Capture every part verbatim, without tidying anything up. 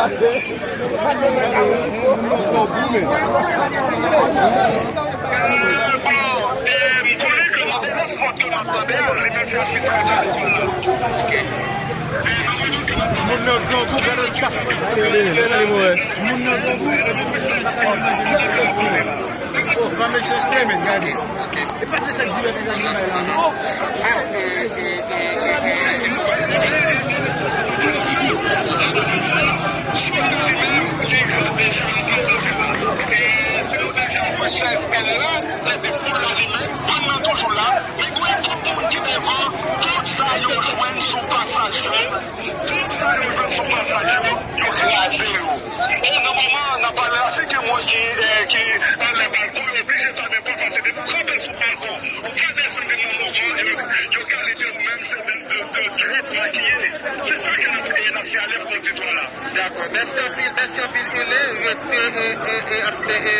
Moun nan grangou, gade l kase. Moun nan grangou. Oh, pa mechanste, men, gade. E pa de sa k di mwen te gade bay la, non. Chèf L la, se te pou l la li menm, moun nan toujou la, men gen tout moun ki devan, tout sa yo jwenn sou pasaj yo, tout sa yo jwenn sou pasaj yo, yo kraze yo. E nan moman n ap pale la, se gen moun ki, eh, ki anlè balkon, yo oblije fèmen pòt, paske depi w kanpe sou balkon, ou pa desann vin nan mouvman, yo, yo kalifye ou menm se de, de, de drip makiye. Se sa ke n ap, n ap siyale pou oditwa la. Dakò. Mèsi anpil, mèsi anpil, Elen. Rete, e, e, e, ap, e, e,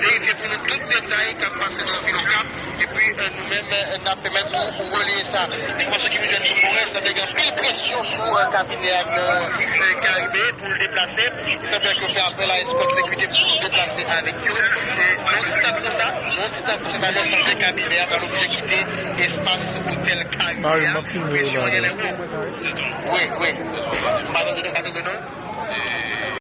verifye pou nou tout detay k ap pase nan vil Okap. Epi, e, nou menm, e, n ap pèmèt nou releye sa. Enfòmasyon ki vin jwenn nou, Moren sanble gen anpil presyon sou, e, kabinè a nan, e, Karibe pou l deplase. Li sanble ke yo fè apèl a eskòt sekirite pou deplase avèk yo. E, nan yon ti tan konsa, nan yon ti tan konsa, talè sanble kabinè a pral oblije kite espas otèl Karibe a. Presyon an genlè wo. Wi, wi. Pa tande nou, pa tande nou.